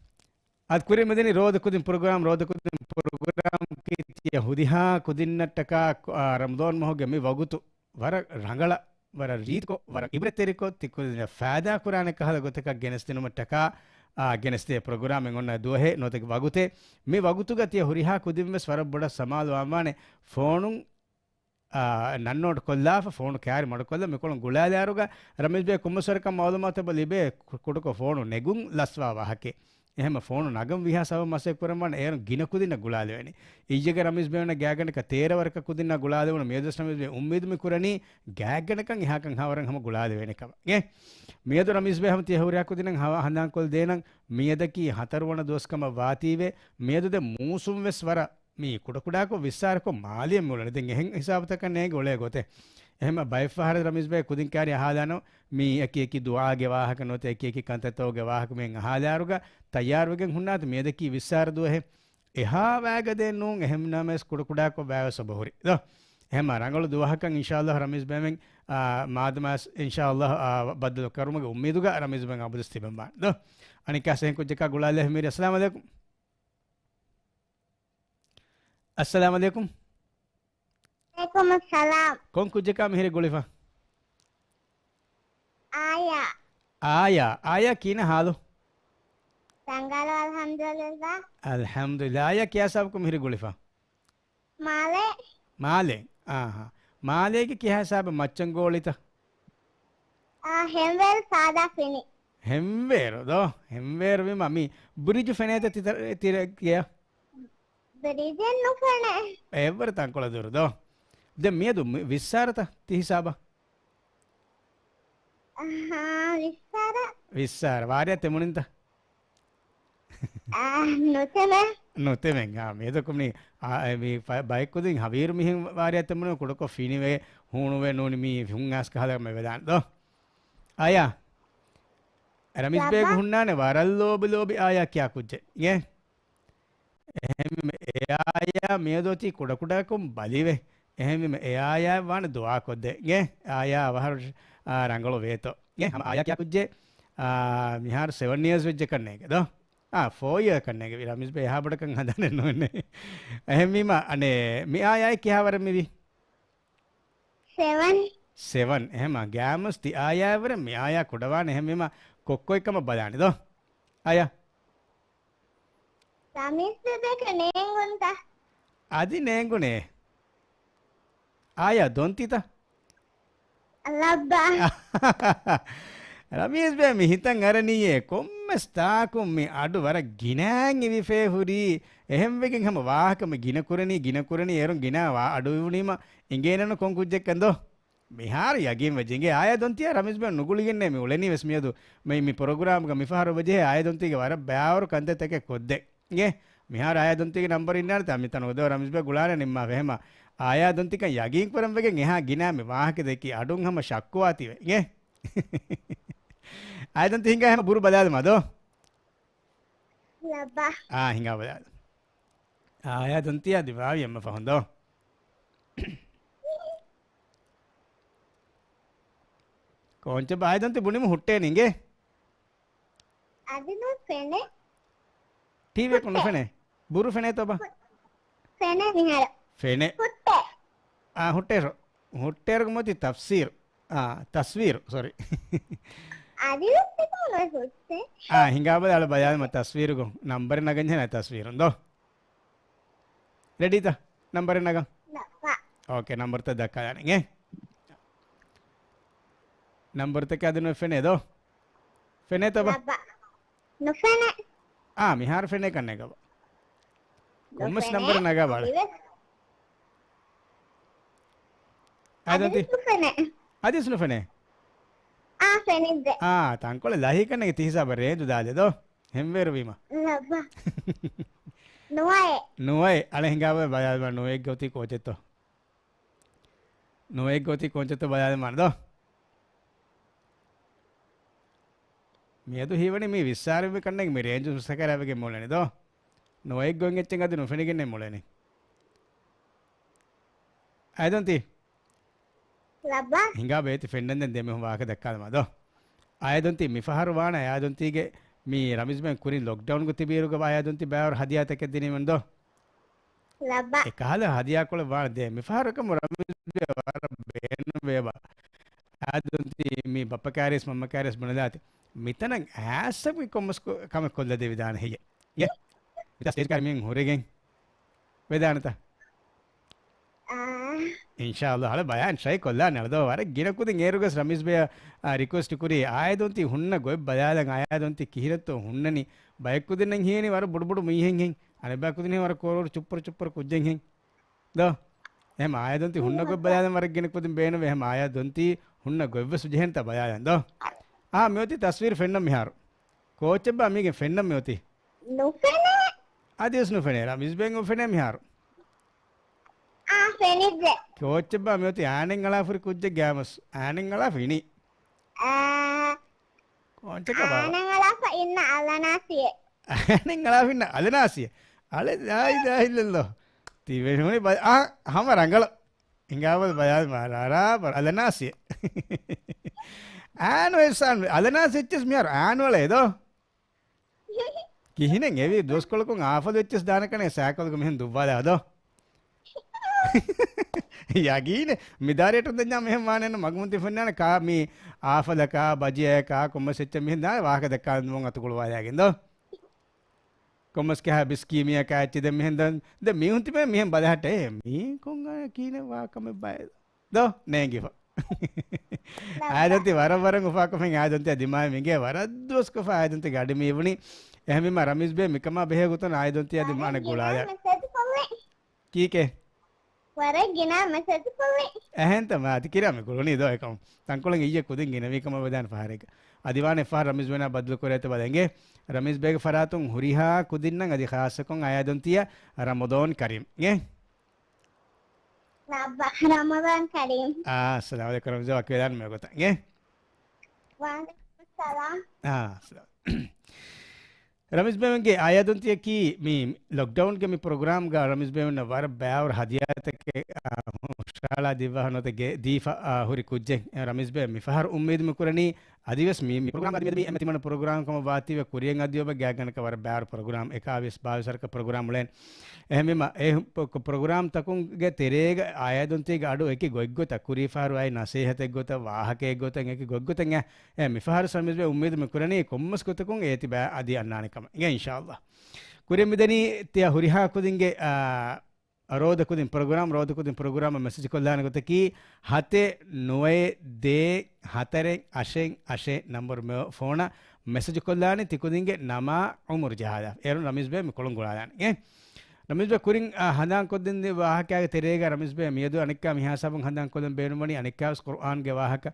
އަދި ކުރިން މިދަނީ ރޯދަ ކުދިން ޕްރޮގްރާމް، ރޯދަ ކުދިން ޕްރޮގްރާމްގެ ތިޔަ ހުރިހާ ކުދިންނަށްޓަކާ، އާ، ރަމަޟާން މަހުގެ މި ވަގުތު ވަރަށް ރަނގަޅަށް، ވަރަށް ރީތިކޮށް، ވަރަށް ޢިބްރަތްތެރިކޮށް، ތި ކުދިންނަށް ފައިދާ ކުރާނެ ކަހަލަ ގޮތަކަށް ގެނެސްދިނުމަށްޓަކާ، އާ، ގެނެސްދޭ ޕްރޮގްރާމެއް އޮންނަ ދުވަހެއް ނުވަތަ ވަގުތެއް. މި ވަގުތުގަ ތިޔަ ހުރިހާ ކުދިން ވެސް ވަރަށް ބޮޑަށް ސަމާލުވާންވާނެ ފޯނުން އާ، ނަން ނޯޓް ކޮށްލާފަ، ފޯނު ކާރި މަޑުކޮށްލަ، މިކޮޅުން ގުޅާލާއިރުގަ ރަމީޒް ބޭ ކޮންމެސް ވަރަކަށް މައުލޫމާތު އެބަ ލިބޭ ކު-، ކުޑަކޮށް ފޯނު ނެގުން ލަސްވާ ވާހަކައެއް. އެހެންމަ ފޯނު ނަގަން ވީހާ ސަބަބު މަސައްކަތް ކުރަންވާނެ އޭރުން ގިނަ ކުދިންނަށް ގުޅާލެވޭނެ. އިއްޔެގެ ރަމީޒް ބޭންނަށް ގާތްގަނޑަކަށް ތޭރަ ވަރަކަށް ކުދިންނާ ގުޅާލެވުނު. މިއަދުވެސް ރަމީޒް ބޭ އުއްމީދު މި ކުރަނީ ގާތްގަނޑަކަށް އެހާކަން އެހާވަރަށް ހަމަ ގުޅާލެވޭނެ ކަމަށް. އިނގޭ؟ މިއަދު ރަމީޒް ބޭ ހަމަ ތިޔަ ހުރިހާ ކުދިންނަށް ހަ-، ހަނދާންކޮށްދޭނަން މިއަދަކީ ހަތަރު ވަނަ ދުވަސް ކަމަށް ވާތީވެ، މިއަދު ދެން މޫސުން ވެސް ވަރަށް މީ ކުޑަކުޑާކޮށް ވިއްސާރަކޮށް މާލެއަށް މިއުޅެނީ. ދެން އެހެން ހިސާބުތަކަށް ނޭނގެ އުޅޭ ގޮތެއް. އެހެންމަ ބައެއްފަހަރަށް ރަމީޒް ބޭ ކުދިން ކާރި އަހާލާނަން މީ އެކި އެކި ދުޢާގެ ވާހަކަ ނުވަތަ އެކި އެކި ކަންތައްތަކުގެ ވާހަކަ މިހެން އަހާލާއިރުގަ ތައްޔާރުވެގެން ހުންނާތި މިއަދަކީ ވިއްސާރަ ދުވަހެއް. އެހާ ވައިގަދައެއް ނޫން. އެހެންނަމަވެސް ކުޑަކުޑާކޮށް ބައިވެސް އެބަހުރި ދޯ. އެހެންމަ ރަނގަޅު ދުވަހަކަށް އިންޝާﷲ ރަމީޒް ބޭމެން، އާ، މާދަމާސް އިންޝާﷲ، އާ، ބައްދަލު ކަރުމުގެ އުއްމީދުގަ ރަމީޒް ބޭމެން އަބަދުވެސް ތިބެންވާނެ ދޯ. އަނެއްކާސް އެހެން ކުއްޖަކާ ގުޅާލެވޭ މިހިރީ. އައްސަލާމު ޢަލައިކުމް. އައްސަލާމު ޢަލައިކުމް. ވަޢަލައިކުމުއްސަލާމް. ކޮން ކުއްޖަކާ މިހިރީ ގުޅިފަ؟ އާޔާ. އާޔާ. އާޔާ ކިހިނެއް ހާލު؟ ރަނގަޅު، އަލްޙަމްދުލިއްލާހް. އަލްޙަމްދުލިއްލާހް. އާޔާ ކިހާ ހިސާބަކުން މިހިރީ ގުޅިފަ؟ މާލެ. މާލެ. އާހާ. މާލޭގެ ކިހާ ހިސާބެއް މައްޗަށް ގޯޅިތަ؟ އާ، ހެންވޭރު ސާދާ ފިނި. ހެންވޭރު ދޯ؟ ހެންވޭރު ވީމަ މި ބުރިޖު ފެނޭތަ ތިތަ-، ތިރެ ގެޔަށް؟ ބުރިޖެއް ނުފެނޭ. އެއްވަރު ތަންކޮޅެއް ދުރު ދޯ؟ ދެން މިއަދު މި ވިއްސާރަތަ ތި ހިސާބަށް؟ އަހާ، ވިއްސާރަ. ވިއްސާރަ. ވާރިޔާ ތެމުނިންތަ؟ އާ، ނުތެމޭ. ނުތެމެން. އާ، މިއަދަކު މި، އާ، އެ، މި ފަ-، ބައެއްކުދިން ހަވީރު މިހެން ވާރިޔާތެއް ބުނީމަ ކުޑަކޮށް ފިނިވެ، ހޫނުވެ ނޫނީ މީ ހުން އާސް ކަހަލަ މެ ވެދާނެ ދޯ. އާޔާ. ރަމީޒް ބޭގު ހުންނާނެ ވަރަށް ލޯބި ލޯބި އާޔާ ކިޔާ ކުއްޖެއް. އިނގޭ؟ އެހެންވީމަ އެ އާޔާ މިއަދު އޮތީ ކުޑަކުޑަކޮށް ބަލިވެ. އެހެންވީމަ އެ އާޔާ ވާނެ ދުޢާ ކޮށްދޭ. އިނގޭ؟ އާޔާ އަވަހަރު، އާ، ރަނގަޅު ވޭތޯ. އިނގޭ؟ ހަމަ އާޔާ ކިޔާ ކުއްޖެއް، އާ، މިހާރު ސެވަން އިޔާސް ވެއްޖެ ކަންނޭނގެ ދޯ. އާ، ފޯ އިޔާ ކަންނޭނގެ. ރަމީޒް ބޭ އެހާ ބޮޑަކަށް ހަނދާނެއް ނުވެންނޭ. އެހެންވީމަ، އަނެއް، މި އާޔާ ކިހާ ވަރެއް މިވީ؟ ސެވަން. ސެވަން. އެހެމާ ގާމުސް ތި އާޔާ ވަރެ މި އާޔާ ކުޑަވާނެ އެހެމީމާ ކޮއްކޮއެއް ކަމަށް ބަލާނެ ދޯ. އާޔާ. ރަމީޒް ބޭބެ ނޭނގުންތަ؟ އަދި ނޭނގުނޭ. އާޔާ ދޮންތިތަ؟ ލައްބަ. ރަމީޒް ބޭ މި ހިތަށް އަރަނީއޭ ކޮންމެސް ތާކުން މި އަޑު ވަރަށް ގިނައިން އިވިފޭ ހުރީ. އެހެންވެގެން ހަމަ ވާހަކަ މި ގިނަ ކުރަނީ، ގިނަ ކުރަނީ އޭރުން ގިނަ ވާ އަޑު އިވުނީމަ އިނގޭނަނު ކޮން ކުއްޖެއްކަން ދޯ؟ މިހާރު ޔަގީން ވެއްޖެ އިނގޭ އާޔާ ދޮންތިއާ ރަމީޒް ބޭ ނުގުޅިގެންނޭ މި އުޅެނީ ވެސް މިއަދު މި، މި ޕްރޮގްރާމްގަ މިފަހަރު ވެޖެހޭ އާޔާ ދޮންތީގެ ވަރަށް ބައިވަރު ކަންތައްތަކެއް ކޮށްދޭ. އިނގޭ މިހާރު އާޔާ ދޮންތީގެ ނަންބަރު އިންނާނެތާ މިތަނުގަ ދޯ ރަމީޒް ބޭ ގުޅާނެ ނިންމާފަ އެހެމާ އާޔާ ދޮންތިކަން ޔަގީން ކުރަން ވެގެން އެހާ ގިނަ މި ވާހަކަ ދެއްކި އަޑުން ހަމަ ޝައްކުވާތީވެ. އިނގޭ އާޔާ ދޮންތި ހިނގާ ހަމަ ބުރު ބަލާލަމާ ދޯ. ލައްބަ. އާ، ހިނގާ ބަލާލަ. އާޔާ ދޮންތިއާ ދިމާވި އެންމެ ފަހުން ދޯ. ކޯންޗެއް އާޔާ ދޮންތި ބުނިމު ހުއްޓޭނީ އިނގޭ؟ އަދި ނުފެނޭ. ޓީވީއަކު ހުއްޓޭ. ނުފެނޭ؟ ބުރު ފެނޭތޯ ބާ؟ ހު-، ފެނޭ މިހާރު. ފެނޭ. ހުއްޓޭ. އާ، ހުއްޓޭރު. ހުއްޓޭރުގެ މޮތި ތަފްސީރު. އާ، ތަސްވީރު، ސޮރީ. އަދި ހުއްޓޭ ކޯނު ހުއްޓޭ. އާ، ހިނގާބަލަ އަޅު ބަޔާލުމަ ތަސްވީރުގު ނަންބަރެއް ނަގަންޖެހޭނެ ތަސްވީރުން ދޯ. ރެޑީތަ؟ ނަންބަރެއް ނަގަން. ނަގަން. އޯކޭ، ނަންބަރުތައް ދައްކާލާނެ އިނގޭ. ނަންބަރުތަކާ ދެން ފެނޭ ދޯ؟ ފެނޭތޯ ބާ؟ ނުފެނޭ. އާ، މިހާރު ފެނޭ ކަންނޭގަ ބާ. ކޮންމެސް ނުފެނޭ. ނަންބަރެއް ނަގާ ބާ. އަދިވެސް. އާ، ދޮންތި. އަދިވެސް ނުފެނޭ. އަދިވެސް ނުފެނޭ. އާ، ފެނިއްޖެ. އާ، ތަންކޮޅެއް ލަހީ ކަންނޭގެ ތި ހިސާބަށް ރޭންޖު ދާލޭ ދޯ. ހެންވޭރު ވީމަ. ލައްބަ. ނުވައެއް. ނުވައެއް. އަޅެ ހިނގާބަލަ ބަލާލަމާ ނުވައެއްގަ އޮތީ ކޯޗެއްތޯ؟ ނުވައެއްގަ އޮތީ ކޯންޗެއްތޯ ބަލާލަމާނެ ދޯ. މިއަދު ހީވަނީ މީ ވިއްސާރިވި ކަންނޭނގެ މި ރޭންޖު ސަކަރާވެގެން މިއުޅެނީ ދޯ. ނުވައެއްގަ އޮތް އެއްޗެއް އަދި ނުފެނިގެންނޭ މިއުޅެނީ. އާޔާ ދޮންތި. ލައްބަ. ހިނގާ ބޭތި ފެންނަންދެން ދެމެހުން ވާހަކަ ދައްކާލަމާ ދޯ. އާޔާ ދޮންތި މިފަހަރު ވާނަ އާޔާ ދޮންތީގެ މި ރަމީޒް ބޭން ކުރިން ލޮކްޑައުންގަ ތިބިއިރުގަ އާޔާ ދޮންތި ބައިވަރު ހަދިޔާތަކެއް ދިނީމެން ދޯ. ލައްބަ. އެކަހަލަ ހަދިޔާކޮޅެއް ވާނެ ދޭ. މިފަހަރަކަމު ރަމީޒް ބޭ ވަރަށް ބޭނުން ވޭބާ. އާޔާ ދޮންތި މި ބައްޕަ ކާރިޔަސް މަންމަ ކާރިޔަސް ބުނެލާތި. މިތަނަށް އައިސް މި ކޮންމެސް ކޮ-، ކަމެއް ކޮށްލަދެވިދާނެ ހެއްޔެވެ؟ އެ؟ މިތާ ސްޓޭޖް ކާރި މިހެން ހުރެގެން ވެދާނެތަ؟ އާ. އިންޝާﷲ ހަޅަ ބަޔާން ޓްރައި ކޮށްލާނެ އަޅު ދޯ. ވަރަށް ގިނަ ކުދިން އޭރުގަސް ރަމީޒް ބޭ، އާ، ރިކުއެސްޓް ކުރީ އާޔާ ދޮންތި ހުންނަ ގޮތް ބަލާލަން އާޔާ ދޮންތި ކިހިނެއްތޯ ހުންނަނީ. ބައެއް ކުދިންނަށް ހީނީ ވަރަށް ބޮޑު ބޮޑު މީހެއްހެން. އަނެއްބައި ކުދިން ހީނީ ވަރަށް ކޯރޯރު ޗުއްޕުރު ޗުއްޕުރު ކުއްޖެއްހެން. ދޯ؟ އެހެމަ އާޔާ ދޮންތި ހުންނަ ގޮތް ބަލާލަން ވަރަށް ގިނަ ކުދިން ބޭނުންވޭ. އެހެމަ އާޔާ ދޮންތި ހުންނަ ގޮތްވެސް ޖެހޭނެތާ ބަލާލަން ދޯ. އާ، މިއޮތީ ތަސްވީރު ފެންނަން މިހާރު. ކޯޗެއްބާ މީގެ ފެންނަން މިއޮތީ؟ ނުފެނޭ. އަދިވެސް ނުފެނޭ. ރަމީޒް ބޭން އުފެނޭ މިހާރު. އާ، ފެނިއްޖެ. ކޯޗެއްބާ މިއޮތީ އާނެއް އަޅާފަ ހުރި ކުއްޖެއް ގާމަސް. އާނެއް އަޅާފަ އިނީ. އާ، ކޯންޗަކަށް ބާ؟ އާނެއް އަޅާފަ އިންނަ އަލަނާސިއެއް. އާނެއް އަޅާފަ އިންނަ އަލަނާސިއެއް. އަޅެ، ލާ އިލާހަ އިއްލައްލާހު. ތިބެނުނީ ބަ-، އާ، ހަމަ ރަނގަޅަށް. ހިނގާބަލަ ބަޔާން މާ ރާރާ ބަރ އަލަނާސިއެއް. އާނު އެއްސާން އަލަނާސި އެއްޗެސް މިހާރު އާނު އަޅޭ ދޯ. ކިހިނެއް އެވީ ދުވަސްކޮޅަކުން އާފަލު އެއްޗެސް ދާނެ ކަނެ ސައިކަލްގަ މިހެން ދުއްވާލާ ދޯ. ޔަގީނެއް މި ދާރިއަށް ދަންޏާ މިހެން ވާނެ މަގުމުން ތި ފެންނާނެ ކާ މީ އާފަލަކާ ބަޖިއަޔަކާ ކޮންމެސް އެއްޗެއް މިހެން ދާނެ ވާހަކަ ދައްކާލަން ދުވަން އަތު ގުޅުވާލާގެން ދޯ. ކޮންމެސް ކިހާ ބިސްކީ މިޔަކާ އެއްޗެއް ދެން މިހެން ދަން. ދެން މީހުން ތިބެ މިހެން ބަލަހައްޓޭ. އޭ މީ ކޮން ކީނެއް ވާ ކަމެއް ބައެއް. ދޯ ނޭނގިފަ. އާދަންތި ވަރަށް ވަރަށް އުފާކޮށްފިން އާދަންތި ދިމާވި މިގޭ ވަރަށް ދުވަސްކޮށްފަ އާދަންތި ގަޑި މީވުނީ. އެހެންވީމަ ރަމީޒް ބޭ މިކަމާ ބެހޭ ގޮތުން އާދަންތިއާ ދިމާނެ ގުޅާލާ. ކީކޭ؟ ވަރަށް ގިނަ މެސެޖް ކޮޅެއް. އެހެންތަ މާ އަދި ކިރާ މި ގުޅުނީ ދޯ އެކަމު. ތަންކޮޅެއް އިއްޔެ ކުދިން ގިނަވީ ކަމަށް ވެދާނެ ފަހަރެއްގަ. އަދި ވާނެ ފަހަރު ރަމީޒް ބޭނާ ބަދަލު ކުރޭތަ ބަލަނގޭ. ރަމީޒް ބޭގެ ފަރާތުން ހުރިހާ ކުދިންނަށް އަދި ޚާއްޞަކޮށް އަޔާދުންތިއަ ރަމަޟާން ކަރީމް. އެ؟ ރަމަޟާން ކަރީމް. އާ، އައްސަލާމު ޢަލައިކުމް ރަމީޒް ބޭ ވަކިވެލާން މިވަގުތަށް. އެ؟ ވަޢަލައިކުމުއްސަލާމް. އާ، އައްސަލާމު. ރަމީޒް ބޭމެންގެ އާޔާދުންތިއަކީ މި ލޮކްޑައުންގެ މި ޕްރޮގްރާމްގަ ރަމީޒް ބޭމެންނަށް ވަރަށް ބާވަރު ހަދިޔާތަކެއް، އާ، ހުށަހަޅާ ދިއްވާ ނުވަތަ ގެ-، ދީފަ، އާ، ހުރި ކުއްޖެއް، އާ، ރަމީޒް ބޭ މިފަހަރު އުއްމީދު މި ކުރަނީ. އަދިވެސް މި، މި ޕްރޮގްރާމް އަދި މިއަދު މި އެންމެ ތިމަން ޕްރޮގްރާމް ކަމަށް ވާތީވެ ކުރިއަށް އަދި އޮބަ ގާތްގަނޑަކަށް ވަރަށް ބާވަރު ޕްރޮގްރާމް، އެކާވީސް ބާވީސް ވަރަކަށް ޕްރޮގްރާމް އުޅޭނެ. އެހެންވީމަ، އެ ޕްރޮގްރާމް ތަކުންގެ ތެރޭގަ އާޔާދުންތީގެ އަޑު އެކި ގޮތްގޮތަށް ކުރީފަހަރު އައި ނަސޭހަތެއް ގޮތަށް، ވާހަކައެއް ގޮތަށް، އެކި ގޮތްގޮތަށް އެ އެ މިފަހަރު ރަމީޒް ބޭ އުއްމީދު މި ކުރަނީ ކޮންމެސް ގޮތަކުން އޭތި ބައި އަދި އަންނާނެ ކަމަށް. އިންޝާﷲ. ކުރިން މިދަނީ ތިޔަ ހުރިހާ ކުދިންގެ، އާ، ރޯދަ ކުދިން ޕްރޮގްރާމް، ރޯދަ ކުދިން ޕްރޮގްރާމަށް މެސެޖް ކޮށްލާނެ ގޮތަކީ، ހަތެއް ނުވައެއް ދޭއް ހަތަރެއް އަށެއް އަށެއް ނަންބަރު މެ-، ފޯނަށް މެސެޖް ކޮށްލާނެ ތި ކުދިންގެ ނަމާ އުމުރު ޖަހާލާ. އޭރުން ރަމީޒް ބޭ މި ކޮޅުން ގުޅާލާނެ. އެ؟ ރަމީޒް ބޭ ކުރިން، އާ، ހަނދާން ކޮށްދިން ވާހަކައިގެ ތެރޭގަ ރަމީޒް ބޭ މިއަދު އަނެއްކާ މިހާ ހިސާބުން ހަނދާން ކޮށްލަން ބޭނުންވަނީ އަނެއްކާވެސް ޤުރްއާންގެ ވާހަކަ،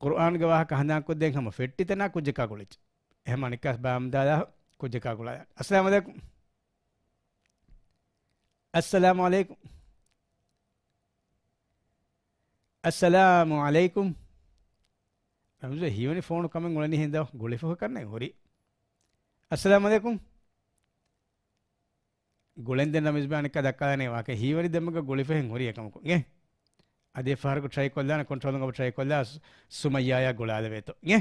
ޤުރްއާންގެ ވާހަކަ ހަނދާން ކޮށްދޭން ހަމަ ފެއްޓި ތަނާ ކުއްޖަކާ ގުޅިއްޖެ. އެހެން އަނެއްކާވެސް ބައިމީހުން ދާލާ ކުއްޖަކާ ގުޅާލާ. އައްސަލާމު ޢަލައިކުމް. އައްސަލާމު ޢަލައިކުމް. އައްސަލާމު ޢަލައިކުމް. ރަމީޒް ބޭ ހީވަނީ ފޯނު ކަމެއް އުޅެނީ ހިނދާ ގުޅިފަހު ކަންނޭނގެ ހުރީ. އައްސަލާމު ޢަލައިކުމް. ގުޅެންދެން ރަމީޒް ބޭ އަނެއްކާ ދައްކާލާނެ ވާހަކަ ހީވަނީ ދެންމެގަ ގުޅިފަހެން ހުރީ އެކަމަކު. އެ؟ އަދި އެއްފަހަރަކު ޓްރައި ކޮށްލާނެ، ކޮންޓްރޯލުން އަބަ ޓްރައި ކޮށްލާ ސު-، ސުމައްޔާއާ ގުޅާލެވޭތޯ. އެ؟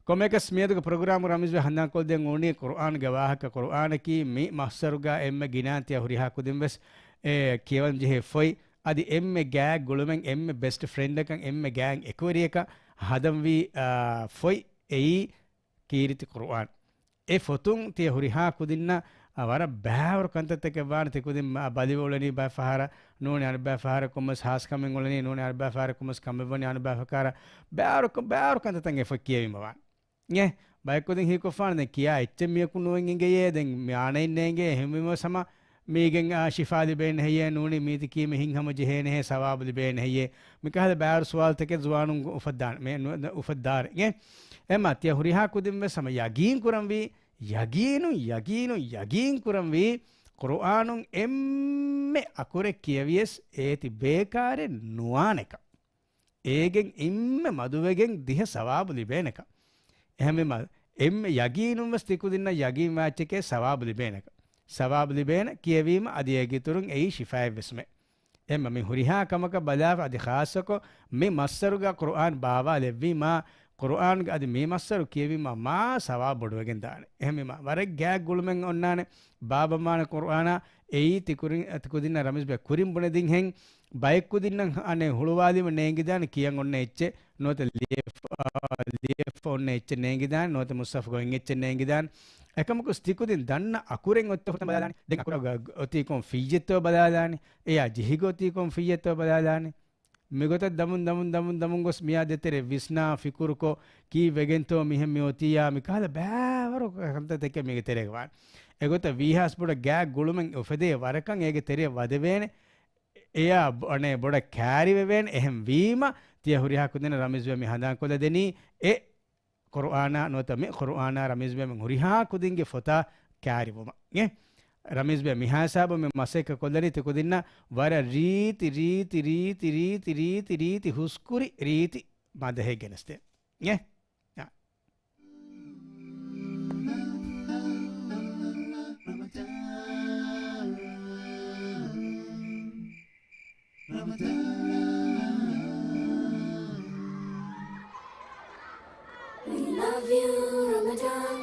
ކޮންމެއަކަސް މިއަދުގެ ޕްރޮގްރާމުގަ ރަމީޒް ބޭ ހަނދާންކޮށްދޭން އުޅުނީ ޤުރްއާންގެ ވާހަކަ. ޤުރްއާނަކީ މި މައްސަރުގަ އެންމެ ގިނަ ތިޔަ ހުރިހާ ކުދިން ވެސް އެ ކިޔަވަން ޖެހޭ ފޮތް. އަދި އެންމެ ގާތް ގުޅުމެއް، އެންމެ ބެސްޓް ފްރެންޑަކަށް، އެންމެ ގާތް އެކުވެރިޔަކަށް ހަދަންވީ، އާ، ފޮތް އެއީ ކީރިތި ޤުރްއާން. އެ ފޮތުން ތިޔަ ހުރިހާ ކުދިންނަށް، އަ، ވަރަށް ބާވަރު ކަންތައްތަކެއް ވާނެ. ތި ކުދިން މަ-، ބަލިވެ އުޅެނީ ބައެއް ފަހަރަށް ނޫނީ އަނެއް ބައެއް ފަހަރަށް ކޮންމެސް ހާސް ކަމެއް އުޅެނީ ނޫނީ އަނެއް ބައެއް ފަހަރަށް ކަމެއް ވަނީ އަނެއް ބައެއް ފަހަރަށް ބާވަރު، ބާވަރު ކަންތައްތައް އެ ފޮތް ކިޔެވީމަ ވާނެ. އެ ބައެއް ކުދިން ހީކޮށްފާނެ ދެން ކިޔާ އެއްޗެއް މިޔަކު ނުވެން އިނގެޔޭ، ދެން މި އާނައެއް ނޭނގޭ، އެހެންވީމަ ސަމަ މީގެން، އާ، ޝިފާ ލިބޭނެ ހެއްޔޭ، ނޫނީ މީތި ކީމެ ހިތްހަމަ ޖެހޭނެ ހޭ، ސަވާބު ލިބޭނެ ހެއްޔޭ؟ މިކަހަލަ ބާވަރު ސުވާލުތަކެއް ޒުވާނުން އުފައްދާނެ، މޭ ނު-، އުފައްދާރެ. އެ؟ އެމަ ތިޔަ ހުރިހާ ކުދިން ވެސް ހަމަ ޔަގީން ކުރަންވީ، ޔަގީނުން، ޔަގީނުން، ޔަގީން ކުރަންވީ، ޤުރުއާނުން އެންމެ އަކުރެއް ކިޔެވިޔަސް އޭތި ބޭކާރެއް ނުވާނެކަން. އޭގެން އެންމެ މަދުވެގެން ދިހަ ސަވާބު ލިބޭނެކަން. އެހެންވީމަ، އެންމެ ޔަގީނުން ވެސް ތިކުދިންނަށް ޔަގީން ވާއްޗެކޭ ސަވާބު ލިބޭނެކަން. ސަވާބު ލިބޭނެ ކިޔެވީމަ އަދި އޭގެ އިތުރުން އެއީ ޝިފާއެއް ވެސްމެ. އެމަ މި ހުރިހާ ކަމަކަށް ބަލާފަ އަދި ޚާއްޞަކޮށް މި މައްސަރުގަ ޤުރުއާން ބާވާލެއްވީމާ، ޤުރުއާންގެ އަދި މި މައްސަރު ކިޔެވީމާ މާ ސަވާބު ބޮޑުވެގެން ދާނެ. އެހެންވީމާ، ވަރަށް ގާތް ގުޅުމެއް އޮންނާނެ ބާވާލާނެ ޤުރުއާނާ. އެއީ ތިކުރިން، ތިކުދިންނަށް ރަމީޒް ބޭ ކުރިން ބުނެދިން ހެން، ބައެއް ކުދިންނަށް އަނެއް ހުޅުވާލީމަ ނޭނގިދާނެ ކިޔަން އޮންނަ އެއްޗެއް، ނުވަތަ ލިޔެފަ، ލިޔެފަ އޮންނަ އެއްޗެއް ނޭނގިދާނެ، ނުވަތަ މުޞްޙަފު ގޮތް އެއްޗެއް ނޭނގިދާނެ. އެކަމަކު ތިކުދިން ދަންނަ އަކުރެއް އޮތީކޮށް ބަލާލާނެ. ދެން އަކުރަށް އޮތީކޮށް ފިއްޔެއްތޯ ބަލާލާނެ. އެޔާ ޖެހިގެ އޮތީކޮށް ފިއްޔެއްތޯ ބަލާލާނެ. މިގޮތަށް ދަމުން، ދަމުން، ދަމުން، ދަމުން ގޮސް މިއާ ދޭތެރޭ ވިސްނާ ފިކުރުކޮށް، ކީއްވެގެންތޯ މިހެން މި އޮތިއްޔާ، މިކަހަލަ ބާވަރު ކަންތައްތަކެއް މީގެ ތެރޭގަ ވާނެ. އެގޮތަށް ވީހާސް ބޮޑަށް ގާތް ގުޅުމެއް އުފެދޭ ވަރަކަށް އޭގެ ތެރެއަށް ވަދެވޭނެ. އެޔާ ބޮ-، އަނެއް ބޮޑަށް ކާރިވެވޭނެ. އެހެން ވީމަ، ތިޔަ ހުރިހާ ކުދިންނަށް ރަމީޒް ބޭ މި ހަނދާންކޮށްލަދެނީ އެ ޤުރުއާނާ ނުވަތަ މި ޤުރުއާނާ ރަމީޒް ބޭ މި ހުރިހާ ކުދިންގެ ފޮތާ ކާރިވުމަށް. އެ ރަމީޒް ބޭ މިހާ ހިސާބު މި މަސައްކަތް ކޮށްލަނީ ތި ކުދިންނަށް ވަރަށް ރީތި، ރީތި، ރީތި، ރީތި، ރީތި، ރީތި ހުސްކުރި ރީތި މަދަހެއް ގެނެސްދޭން. އެ؟ އާ. We love you, Ramadan.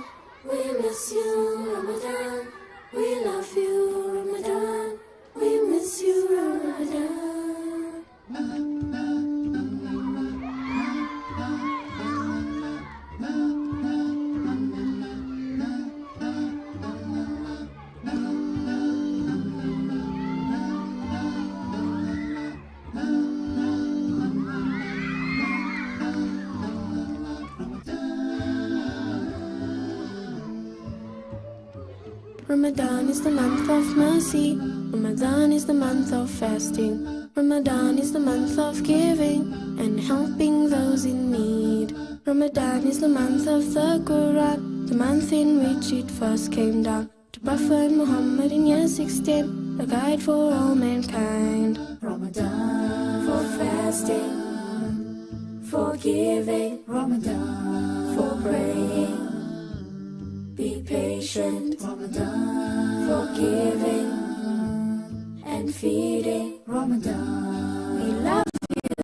We miss you, Ramadan. We love you, Ramadan. We miss you, Ramadan. Ramadan is the month of mercy. Ramadan is the month of fasting. Ramadan is the month of giving and helping those in need. Ramadan is the month of the Quran, the month in which it first came down to Prophet Muhammad in year sixteen, a guide for all mankind. Ramadan for fasting, for giving, Ramadan for praying. Be patient, Ramadan, forgiving and feeding, Ramadan. We love you,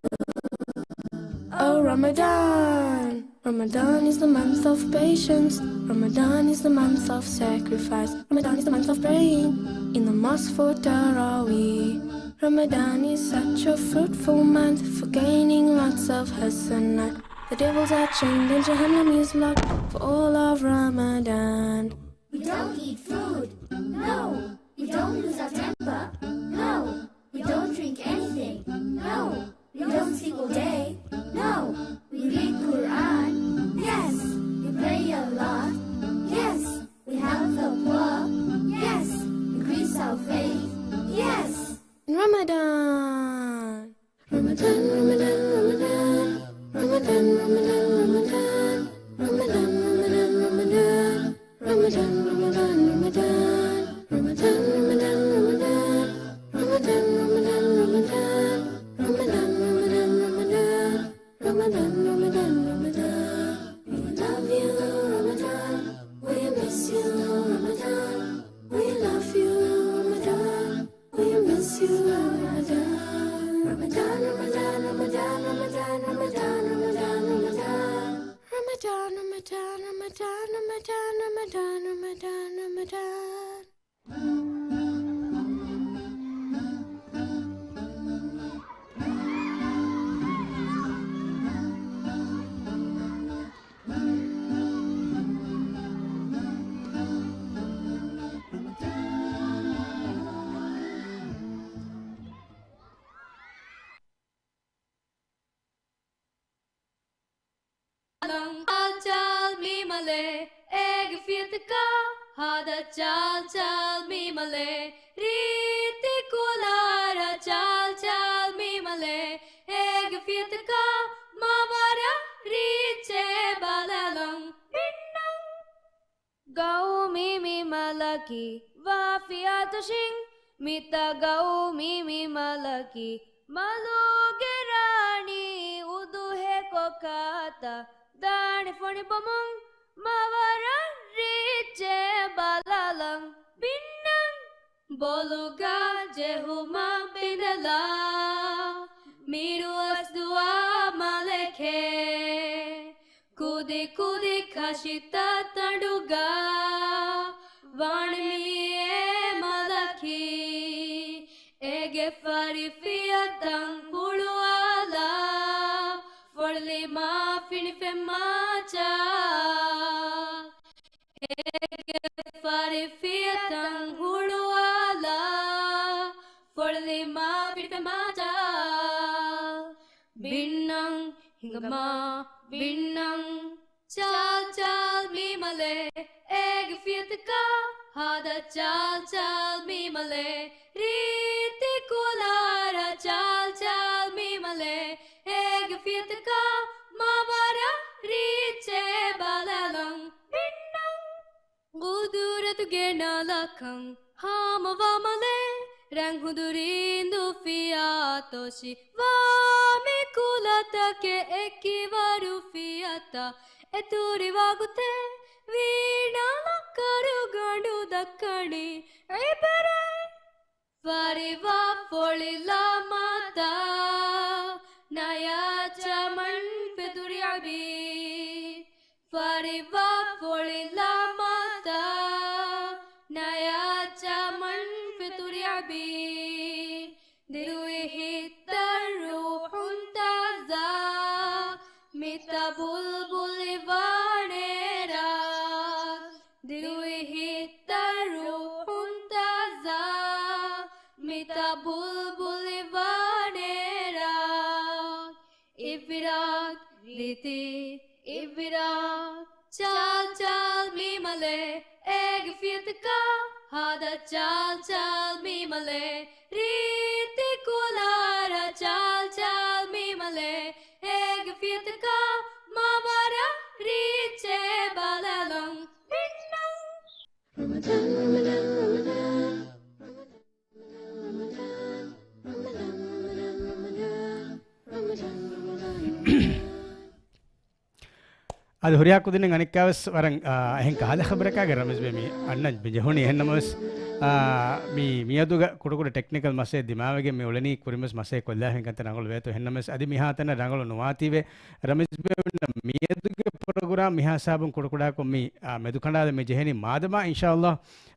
oh Ramadan. Ramadan is the month of patience. Ramadan is the month of sacrifice. Ramadan is the month of praying in the mosque for Taraweeh. Ramadan is such a fruitful month for gaining lots of hasanat. The devils are chained and Jahannam is locked for all of Ramadan. We don't eat food. No. We don't lose our temper. No. We don't drink anything. No. We don't sleep all day. No. We read Quran. Yes. We pray a lot. Yes. We help the poor. Yes. Increase our faith. Yes. In Ramadan. Ramadan, Ramadan, Ramadan. Ramadan, Ramadan, Ramadan. Ramadan, Ramadan, Ramadan. Ramadan, Ramadan, Ramadan. Ramadan, Ramadan, Ramadan. Ramadan, Ramadan, Ramadan. Ramadan, Ramadan, Ramadan. Ramadan, Ramadan, Ramadan. We love you, Ramadan. We miss you, Ramadan. We love you, Ramadan. We miss you, Ramadan. Ramadan, Ramadan, Ramadan. Ramadan, Ramadan, Ramadan. Ramadan, Ramadan, Ramadan. ޗާލް ޗާލް މީމަލޭ، އޭގެ ފިޔަތަކާ ހާދަ ޗާލް ޗާލް މީމަލޭ، ރީތި ކުލާރަ ޗާލް ޗާލް މީމަލޭ، އޭގެ ފިޔަތަކާ މާ ވަރަށް ރީއްޗޭ ބަލަލަން ބިންނަން. ގައުމީ މީމަލަކީ ވާ ފިޔަތޮށިން، މިތާ ގައުމީ މީމަލަކީ މަލުގެ ރާނީ އުދުހޭ ކޮކާތަ ދާނެ ފޮނި ބޮމުން، މާ ވަރަށް ރީއްޗޭ ބަލަލަން ބިންނަން. ބޮލުގަ ޖެހުމަށް ބިނދެލާ މިރުވަސް ދުވާ މަލެކޭ، ކުދި ކުދި ކަށިތައް ތަނޑުގަ ވާނެ މިއޭ މަލަކީ، އޭގެ ފަރި ފިޔަތަން ހުޅުވާލާ، ފޮޅިލީމާ ފިނި ފެންމާ ޗާ. އޭގެ ފަރި ފިޔަތަން ހުޅުވާލާ، ފޮޅިލީމާ ފިނި ފެންމާ ޗާ. ބިންނަން ހިނގަމާ ބިންނަން. ޗާލް ޗާލް މީމަލޭ، އޭގެ ފިޔަތަކާ ހާދަ ޗާލް ޗާލް މީމަލޭ، ރީތި ކުލާރަ ޗާލް ޗާލް މީމަލޭ، އޭގެ ފިޔަތަކާ މާ ވަރަށް ރީއްޗޭ ބަލަލަން ބިންނަން. ގުދުރަތުގެ ނަލަކަން ހާމަވާ މަލޭ، ރަންހުދުރި އިނދު ފިޔާތޮށި ވާ މި ކުލަތަކެއް އެކިވަރު ފިޔަތައް އެތުރިވާ ގޮތެއް ވީނާލަ ކަރުގަނޑު ދައްކަނީ އިބްރަތް. ފަރިވާ ފޮޅިލާ މަތާ ނަޔާ ޗަމަން ފެތުރިއަބީ. ފަރިވާ ފޮޅިލާ މަތާ ނަޔާ ޗަމަން ފެތުރިއަބީ. ދިރުވި ހިތްތައް ރޫޙުން ތާޒާ، މިތާ ބުލްބުލި ވާނޭ ރާ. ދިރުވި ހިތްތައް ރޫޙުން ތާޒާ، މިތާ ބުލްބުލި ވާނޭ ރާ. އިބްރާތް ރީތި އިބްރާތް. ޗާލް ޗާލް މީމަލޭ، އޭގެ ފިޔަތަކާ ހާދަ ޗާލް ޗާލް މީ މަލޭ، ރީތި ކުލާރަ ޗާލް ޗާލް މީ މަލޭ، އޭގެ ފިޔަތަކާ މަވަރަށް ރީއްޗޭ ބަލަލަން މިންނަން. އަދި ހުރިހާ ކުދިން އަނެއްކާވެސް ވަރަށް، އާ، އެހެން ކަހަލަ ޚަބަރަކާގެ ރަމީޒް ބޭ މި އަންނަން މި ޖެހުނީ. އެހެންނަމަވެސް، އާ، މި މިއަދުގަ ކުޑަކުޑަ ޓެކްނިކަލް މަސައްކަތް ދިމާވެގެން މި އުޅެނީ ކުރިންވެސް މަސައްކަތް ކޮށްލާފައި ކަންތައް ރަނގަޅު ވޭތޯ. އެހެންނަމަވެސް އަދި މިހާތަނަށް ރަނގަޅު ނުވާތީވެ ރަމީޒް ބޭ އޮންނަ މިއަދުގެ ޕްރޮގްރާމް މިހާ ހިސާބުން ކުޑަކުޑަކޮށް މި، އާ، މެދުކަނޑާލަން މި ޖެހެނީ. މާދަމާ އިންޝާﷲ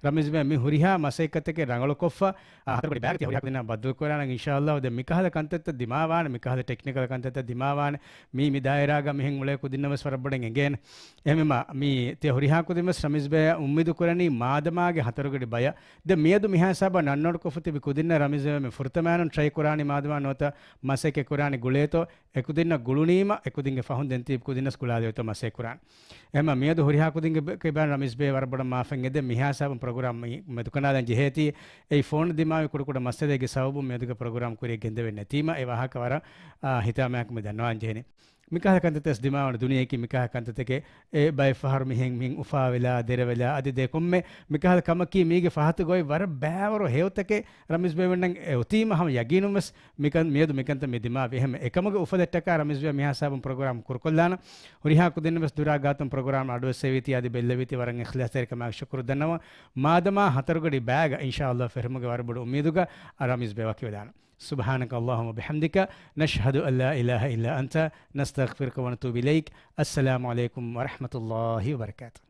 ރަމީޒް ބޭ މި ހުރިހާ މަސައްކަތްތަކެއް ރަނގަޅުކޮށްފަ، އާ، ހަތަރު ގޮޑި ބާގަ ތި ހުރިހާ ކުދިންނާ ބައްދަލުކުރާނަން އިންޝާﷲ. ދެން މިކަހަލަ ކަންތައްތައް ދިމާވާނެ، މިކަހަލަ ޓެކްނިކަލް ކަންތައްތައް ދިމާވާނެ. މީ، މި ދާއިރާގަ މިހެން އުޅޭ ކުދިންނަށް ވެސް ވަރަށް ބޮޑަށް އެނގޭނެ. އެހެންވީމަ، މީ ތި ހުރިހާ ކުދިން ވެސް ރަމީޒް ބޭ އުއްމީދު ކުރަނީ މާދަމާގެ ހަތަރު ގޮޑި ބަޔަށް. ދެން މިއަދު މިހާ ހިސާބަށް ނަން ނޯޓް ކޮށްފަ ތިބި ކުދިންނަށް ރަމީޒް ބޭ މި ފުރަތަމައިނުން ޓްރައި ކުރާނީ މާދަމާ ނުވަތަ މަސައްކަތް ކުރާނީ ގުޅޭތޯ. އެކުދިންނަށް ގުޅުނީމަ، އެކުދިންގެ ފަހުން ދެން ތިބި ކުދިންނަސް ގުޅާލެވޭތޯ މަސައްކަތް ކުރާން. އެހެންވީމަ މިއަދު ހުރިހާ ކުދިންގެ ބެ-، ކިބައިން ރަމީޒް ބޭ ވަރަށް ބޮޑަށް މާފަށް އެދެން. މިހާ ހިސާބުން ޕްރޮގްރާމް މި މެދުކަނޑާލަން ޖެހޭތީ، އެއީ ފޯނު ދިމާވި ކުޑަކުޑަ މައްސަލައެއްގެ ސަބަބުން މިއަދުގެ ޕްރޮގްރާމް ކުރިއަށް ގެންދެވެން ނެތީމަ، އެ ވާހަކަ ވަރަށް، އާ، ހިތާމަޔާކަމެއް ދަންނަވާން ޖެހެނީ. މިކަހަލަ ކަންތައްތައް ދިމާވަން ދުނިޔެއަކީ މިކަހަލަ ކަންތައްތަކެއް، އެ ބައެއް ފަހަރު މިހެން މިހެން އުފާވެލާ، ދެރަވެލާ، އަދި ދެކޮންމެ މިކަހަލަ ކަމަކީ މީގެ ފަހަތުގައި ވަރަށް ބައިވަރު ހެޔޮތަކެއް ރަމީޒް ބޭ ވެންނަން އެ އޮތީމަ ހަމަ ޔަގީނުން ވެސް މިކަން، މިއަދު މިކަންތައް މި ދިމާވި. އެހެން އެކަމުގެ އުފަލެއްޓަކާ ރަމީޒް ބޭ މިހާ ހިސާބުން ޕްރޮގްރާމް ކުރުކޮށްލާނަން. ހުރިހާ ކުދިން ވެސް ދުރާ ގާތުން ޕްރޮގްރާމް އަޑުއެއްސެވީތީ އަދި ބެއްލެވީތީ ވަރަށް އިޚްލާޞްތެރިކަމާއެކު ޝުކުރު ދަންނަވަން. މާދަމާ ހަތަރު ގޮޑި ބާގަ އިންޝާﷲ ފެށުމުގެ ވަރަށް ބޮޑު އުއްމީދުގަ ރަމީޒް ބޭ ވަކިވެދާނަން. سبحانك اللهم وبحمدك، نشهد أن لا إله إلا أنت، نستغفرك ونتوب إليك. السلام عليكم ورحمة الله وبركاته.